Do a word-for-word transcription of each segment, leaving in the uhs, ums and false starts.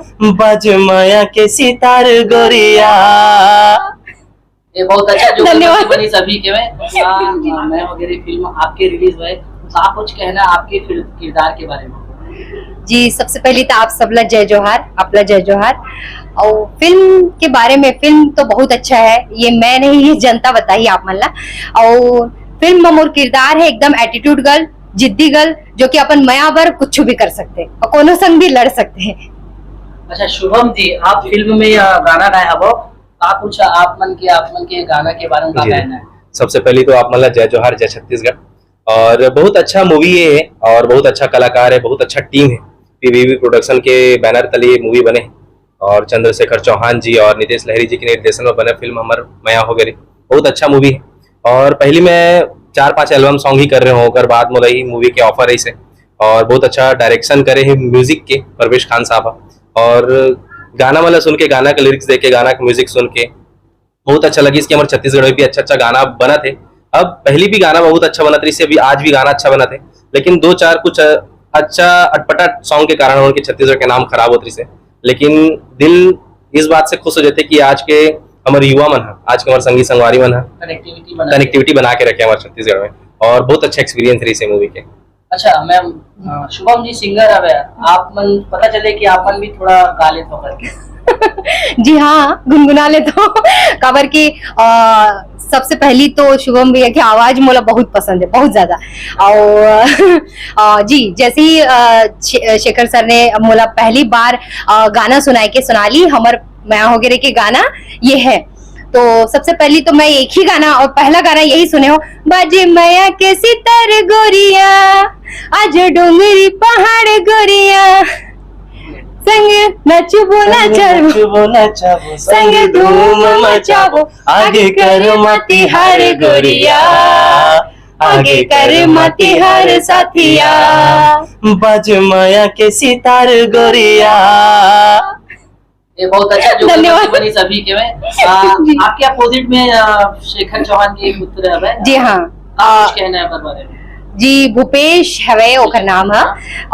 बाजे माया के सितार गोरिया। ये बहुत अच्छा जो धन्यवाद। बनी सभी के में। हाँ, हाँ, मैं वगैरह फिल्म आपके रिलीज हुए, तो आप कुछ कहना आपके फिल्म किरदार के बारे में? जी, सबसे पहली तो आप सबला जय जोहार, आपला जय जोहार। और फिल्म के बारे में, फिल्म तो बहुत अच्छा है, ये मैं नहीं, ये जनता बताही आप मन ला। और फिल्म में मोर किरदार है एकदम एटीट्यूड गर्ल, जिद्दी गर्ल, जो कि अपन मया बर कुछ भी कर सकते हैं और कोनो संग भी लड़ सकते हैं। अच्छा शुभम जी, आप फिल्म में यह गाना गाए हबो, का कुछ आप मन के आप मन के गाना के बारे में का जी, जी। कहना है? सबसे पहली तो आप मन ला जय जोहार, जय छत्तीसगढ़। और बहुत अच्छा मूवी है और बहुत अच्छा कलाकार है, बहुत अच्छा टीम है। पीवीवी प्रोडक्शन के बैनर तले ये मूवी बने है और चंद्रशेखर चौहान जी और नितेश लहरी जी के निर्देशन में बने फिल्म हमर मया हो गरी। बहुत अच्छा मूवी है। और पहली मैं चार पांच एल्बम सॉन्ग ही कर रहे हूँ, ओकर बाद मोला ही मूवी के ऑफर रही से। और बहुत अच्छा डायरेक्शन करे है म्यूजिक के परवेश खान साहब ह। और गाना वाला सुन के, गाना के लिरिक्स देख के, गाना के म्यूजिक सुन के बहुत अच्छा लगी। इसके हमारे छत्तीसगढ़ में भी अच्छा अच्छा गाना बनत है। अब पहली भी गाना बहुत अच्छा बनत रही से, अभी आज भी गाना अच्छा बनत है, लेकिन दो चार कुछ अच्छा अटपटा सॉन्ग के कारण उनके छत्तीसगढ़ के नाम खराब होत रही से। लेकिन दिल इस बात से खुश हो जाते कि आज के हमारे युवा मन है, आज के हमारे संगी संगवारी मन है, कनेक्टिविटी बना कनेक्टिविटी बना के रखे हमारे छत्तीसगढ़ में। और बहुत अच्छा एक्सपीरियंस रही से मूवी के। अच्छा मैम, अ, शुभम जी सिंगर हवे, आप मन पता चले कि आप मन भी थोड़ा गा लेत हो करके। जी हाँ, गुनगुना लेथव। काबर कि अ, सबसे पहली तो शुभम भैया की आवाज मोला बहुत पसंद है, बहुत ज्यादा। और अ, जी, जैसे ही अ, शे- शेखर सर ने मोला पहली बार अ, गाना सुनाए के सुना ली, हमर मया हो गरी के गाना ये है। तो सबसे पहली तो मैं एक ही गाना और पहला गाना यही सुने हो, बाजे मया के सितार गोरिया, आज डोंगरी पहाड़ गोरिया, संग नचबो नचबो, नचबो नचबो, संग धूम मचाबो, आगे कर मतिहार गोरिया, आगे कर मतिहार साथिया। बाजे माया के सितार गोरिया। ये बहुत अच्छा जो धन्यवाद। बनी सभी के में। अ, जी। आपके अपोजिट में अ, शेखर चौहान के एक पुत्र हवे। जी हाँ। का कुछ कहना है ओकर बारे में? जी, भूपेश हवे ओकर नाम ह,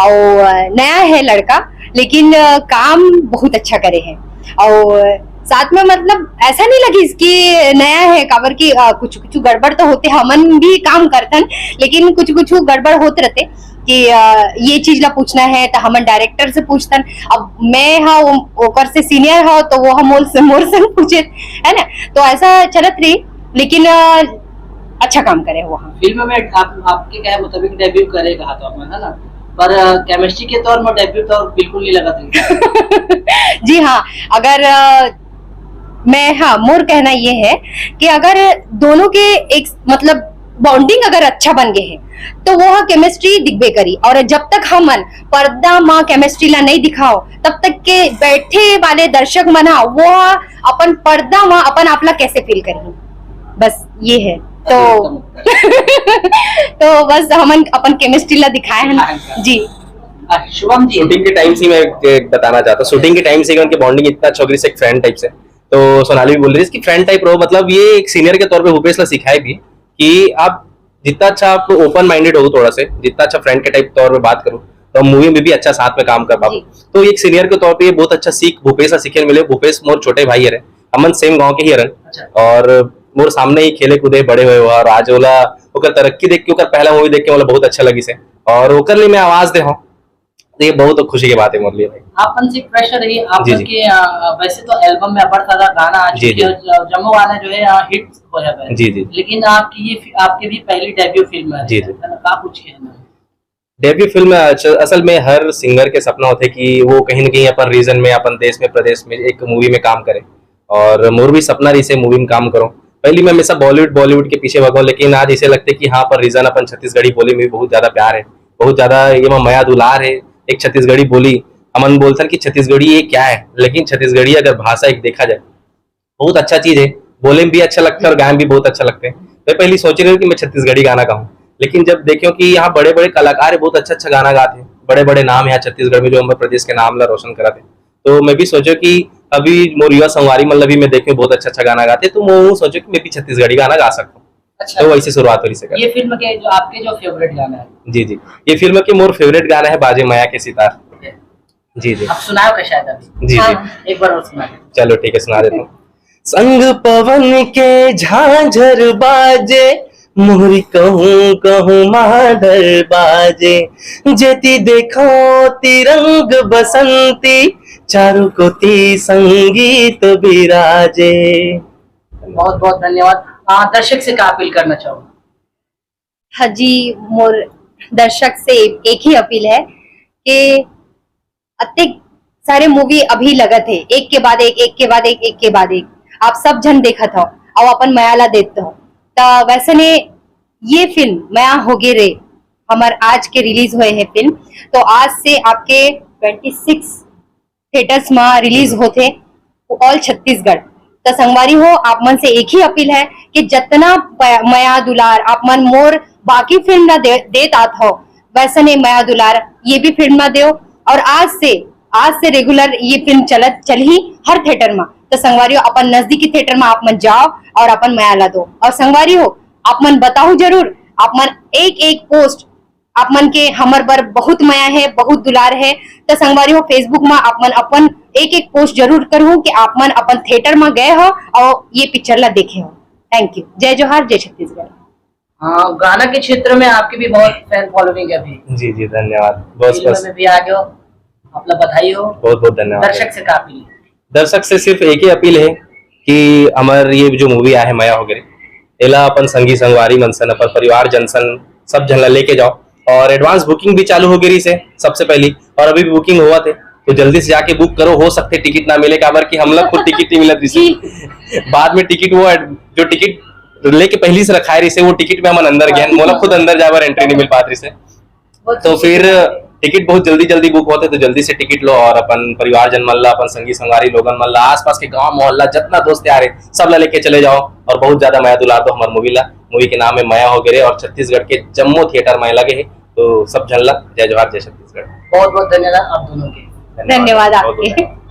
और नया है लड़का, लेकिन अ, काम बहुत अच्छा करे है। और साथ में मतलब ऐसा नहीं लगिस कि नया है, काबर कि अ, कुछ कुछ गड़बड़ तो होते, हमन भी काम करथन, लेकिन कुछ कुछ गड़बड़ होत रहते कि अ, ये चीज ला पूछना है तो हमन डायरेक्टर से पूछथन। अब मैं हा वो- ओकर से सीनियर हा, तो वो हम मोर से मोर से पूछे, है ना? तो ऐसा चलत रही, लेकिन अ, अच्छा काम करे वो। हाँ। फिल्म में आप आपके कहे मुताबिक डेब्यू करे कहा तो अपन, है ना? पर केमिस्ट्री के तौर में डेब्यू तो बिल्कुल नहीं लगा था। जी हाँ, अगर अ, मैं, हाँ, मोर कहना ये है कि अगर दोनों के एक मतलब बॉन्डिंग अगर अच्छा बन गए है, तो वो हा केमिस्ट्री दिखबे करी। और जब तक हमन पर्दा मा केमिस्ट्री ला नहीं दिखाओ, तब तक के बैठे वाले दर्शक मन हा वो हा अपन पर्दा मा अपन आप ला कैसे फील करही? बस ये है। तो तो बस हमन अपन केमिस्ट्री ला दिखाए हैं जी। आ, शुभम जी। शूटिंग के टाइम से ही मैं एक, एक बताना चाहता हूँ, शूटिंग के टाइम से ही उनके बॉन्डिंग इतना अच्छा हो गया, एक फ्रेंड टाइप से। तो सोनाली भी बोल रही है कि फ्रेंड टाइप रहो, मतलब ये एक सीनियर के तौर पे भूपेश ला सिखाए भी कि आप जितना अच्छा आप ओपन माइंडेड हो, थोड़ा से जितना अच्छा फ्रेंड के टाइप तौर पे बात करो, तो हम मूवी में भी अच्छा साथ में काम कर पाबो। जी। तो एक सीनियर के तौर पे ये बहुत अच्छा सीख भूपेश ला सीखे मिले। भूपेश मोर छोटे भाई हरे, हमन सेम गांव के ही हरन। अच्छा। और मोर सामने ही खेले कूदे बड़े हुए हुआ, और आज ओला ओकर तरक्की देख के, ओकर पहला मूवी देख के मोला बहुत अच्छा लगिस है, और ओकर लिए मैं आवाज दे हूँ, तो ये बहुत खुशी की बात है मोर लिए भाई। आप मन से एक प्रश्न रही, आप जी, मन जी। के अ, वैसे तो एल्बम में बड़ सारा गाना आ जी, चुके हैं, ज- जम्मो गाना जो है हिट हो जाता है, जी, जी। लेकिन आपकी ये फि- आपके भी पहली डेब्यू फिल्म है, जी, जी। है ना? का कुछ कहना है? डेब्यू फिल्म अच-, असल में हर सिंगर के सपना होते कि वो कहीं ना कहीं अपन रीजन में, अपन देश में, प्रदेश में एक मूवी में काम करे, और मोर भी सपना रही से मूवी में काम करो। पहली मैं हमेशा बॉलीवुड बॉलीवुड के पीछे भागो, लेकिन आज इसे लगते कि हाँ, पर रीजन अपन छत्तीसगढ़ी बोली में भी बहुत ज्यादा प्यार है, बहुत ज्यादा ये में मया दुलार है। एक छत्तीसगढ़ी बोली, हमन बोलथन कि छत्तीसगढ़ी ये क्या है, लेकिन छत्तीसगढ़ी अगर भाषा एक देखा जाए, बहुत अच्छा चीज है, बोले में भी अच्छा लगता है और गाए में भी बहुत अच्छा लगता है। मैं पहली सोच रही हूँ कि मैं छत्तीसगढ़ी गाना गाऊँ, लेकिन जब देखियो कि यहाँ बड़े बड़े कलाकार है, बहुत अच्छा अच्छा गाना गाते हैं, बड़े बड़े नाम है यहाँ छत्तीसगढ़ में जो हमारे प्रदेश के नाम ला रोशन कराते हैं, तो मैं भी सोचो कि अभी मोर युवा संगवारी मन ला भी मैं देखियो बहुत अच्छा अच्छा गाना गाते हैं, तो मैं वो सोचो कि मैं भी छत्तीसगढ़ी गाना गा सकता हूँ। अच्छा, तो वैसे शुरुआत हो रही से। ये फिल्म के जो आपके जो फेवरेट गाना है? जी, जी। ये फिल्म के मोर फेवरेट गाना है बाजे मया के सितार। जी जी। आप सुनाओ का शायद अभी। जी जी। हाँ। एक बार और सुना दो। चलो ठीक है, सुना देता हूँ। संग पवन के झांझर बाजे, मोहरी कहूँ कहूँ माधर बाजे, जेती देखो तिरंग बसंती, चारों कोती संगीत विराजे। बहुत बहुत धन्यवाद। हाँ, दर्शक से क्या अपील करना चाहोगे? हाँ जी, मोर दर्शक से एक ही अपील है कि अतेक सारे मूवी अभी लगत है, एक के बाद एक, एक के बाद एक, एक के बाद एक, आप सब झन देखत हो और अपन मया ला देत हो। त वैसे ने ये फिल्म मया होगे रे, हमर आज के रिलीज हुए है फिल्म, तो आज से आपके ट्वेंटी सिक्स थिएटर्स में रिलीज होते ऑल छत्तीसगढ़। त संगवारी हो, आप मन से एक ही अपील है कि जितना प- मया दुलार आप मन मोर बाकी फिल्म ना दे, देत आत हो, वैसे ने मया दुलार ये भी फिल्म ना दो। और आज से आज से रेगुलर ये फिल्म चलत चलही हर थिएटर में। त संगवारी हो, अपन नजदीकी थिएटर में आप मन जाओ और अपन मया ला दो। और संगवारी हो, आप मन बताओ जरूर, आप मन एक एक पोस्ट, आप मन के हमर बर बहुत मया है, बहुत दुलार है। त संगवारी हो, फेसबुक में आप मन अपन एक एक पोस्ट जरूर करू कि आप मन अपन थिएटर में गए हो और ये पिक्चर ला देखे हो। Thank you. जय जोहार, जय छत्तीसगढ़। हाँ, गाना के क्षेत्र में आपकी भी बहुत फैन फॉलोइंग है अभी। जी जी, धन्यवाद। बस फिल्म बस। में भी आ गए हो, अपना बधाई हो। बहुत बहुत धन्यवाद। दर्शक से क्या अपील? दर्शक से सिर्फ एक ही अपील है कि हमर ये जो मूवी आहे मया होगे रे, एला अपन संगी संगवारी मन सन, अपन परिवार जन सन, सब झन ला लेके जाओ। और एडवांस बुकिंग भी चालू होगे रहिसे सबसे पहली, और अभी भी बुकिंग होवत है, तो जल्दी से जाके बुक करो। हो सकथे टिकट ना मिले, काबर कि हमला खुद टिकट नहीं मिलत रहिसे। बाद में टिकट, वो एड- जो टिकट लेके पहली से रखाए रहिसे, वो टिकट में हमन अंदर गए, मोला खुद अंदर जाए बर एंट्री नहीं मिल पात रहिसे। तो फिर टिकट बहुत जल्दी जल्दी बुक होते, तो जल्दी से टिकट लो और अपन परिवार जन मन ला, अपन संगी संगवारी लोगन मन ला, आसपास के गांव मोहल्ला जितना दोस्त यार है, सब ला लेके चले जाओ और बहुत ज्यादा मया दुलार दो हमर मूवी ला। मूवी के नाम है मया होगे रे और छत्तीसगढ़ के जम्मो थिएटर में लगे है, तो सब झन ला जय जोहार, जय छत्तीसगढ़। बहुत बहुत धन्यवाद आप दोनों के। धन्यवाद बहुत बहुत आपके। धन्यवाद।